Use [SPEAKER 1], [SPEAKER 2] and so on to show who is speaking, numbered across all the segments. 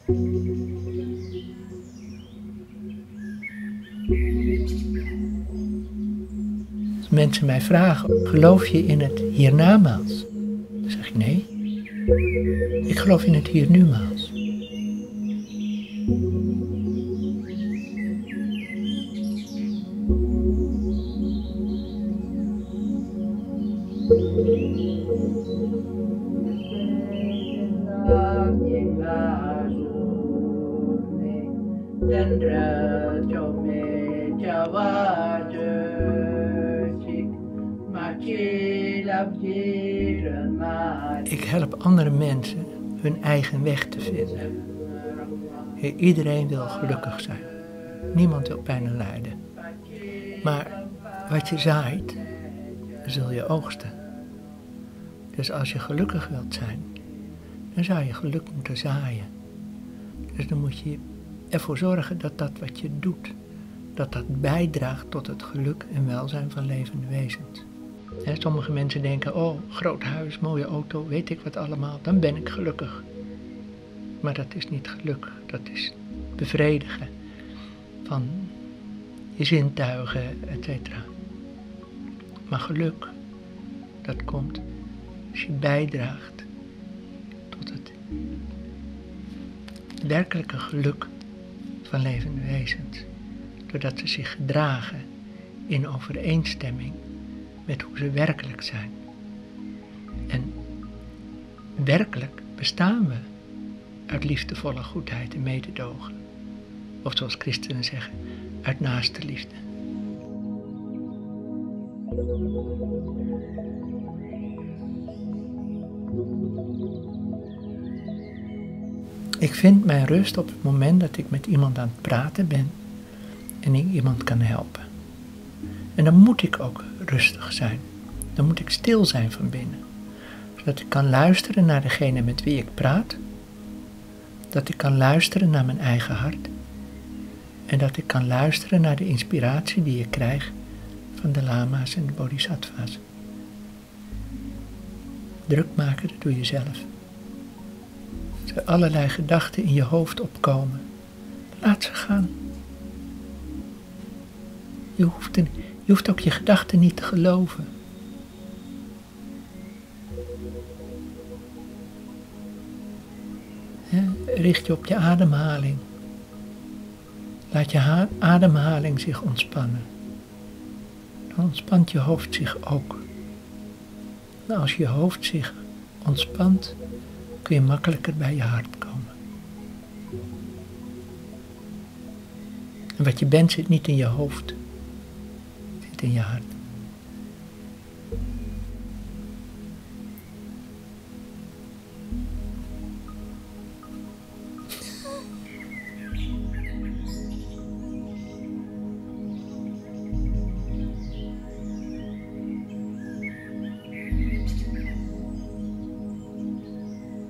[SPEAKER 1] Als mensen mij vragen, geloof je in het hiernamaals? Dan zeg ik nee. Ik geloof in het hier-numaals. Ik help andere mensen hun eigen weg te vinden. Iedereen wil gelukkig zijn. Niemand wil pijn en lijden. Maar wat je zaait, zul je oogsten. Dus als je gelukkig wilt zijn, dan zou je geluk moeten zaaien. Dus dan moet je ervoor zorgen dat dat wat je doet, dat dat bijdraagt tot het geluk en welzijn van levende wezens. Sommige mensen denken, oh, groot huis, mooie auto, weet ik wat allemaal, dan ben ik gelukkig. Maar dat is niet geluk, dat is bevredigen van je zintuigen, et cetera. Maar geluk, dat komt als je bijdraagt tot het werkelijke geluk van levende wezens. Doordat ze zich gedragen in overeenstemming met hoe ze werkelijk zijn. En werkelijk bestaan we uit liefdevolle goedheid en mededogen. Of zoals christenen zeggen, uit naaste liefde. Ik vind mijn rust op het moment dat ik met iemand aan het praten ben en ik iemand kan helpen. En dan moet ik ook rustig zijn. Dan moet ik stil zijn van binnen. Zodat ik kan luisteren naar degene met wie ik praat. Dat ik kan luisteren naar mijn eigen hart. En dat ik kan luisteren naar de inspiratie die ik krijg van de lama's en de bodhisattvas. Druk maken, dat doe je zelf. Als er allerlei gedachten in je hoofd opkomen, laat ze gaan. Je hoeft ook je gedachten niet te geloven. Richt je op je ademhaling. Laat je ademhaling zich ontspannen. Dan ontspant je hoofd zich ook. En als je hoofd zich ontspant, kun je makkelijker bij je hart komen. En wat je bent zit niet in je hoofd, het zit in je hart.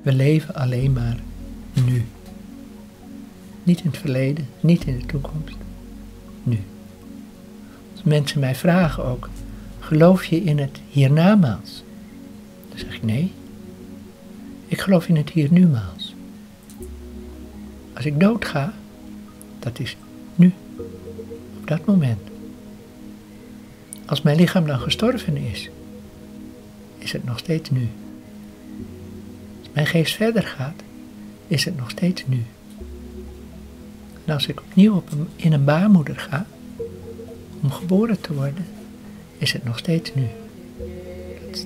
[SPEAKER 1] We leven alleen maar nu. Niet in het verleden, niet in de toekomst. Nu. Als mensen mij vragen ook, geloof je in het hiernamaals? Dan zeg ik nee. Ik geloof in het hiernumaals. Als ik doodga, dat is nu. Op dat moment. Als mijn lichaam dan gestorven is, is het nog steeds nu. Als mijn geest verder gaat, is het nog steeds nu. En als ik opnieuw in een baarmoeder ga, om geboren te worden, is het nog steeds nu.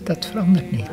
[SPEAKER 1] Dat verandert niet.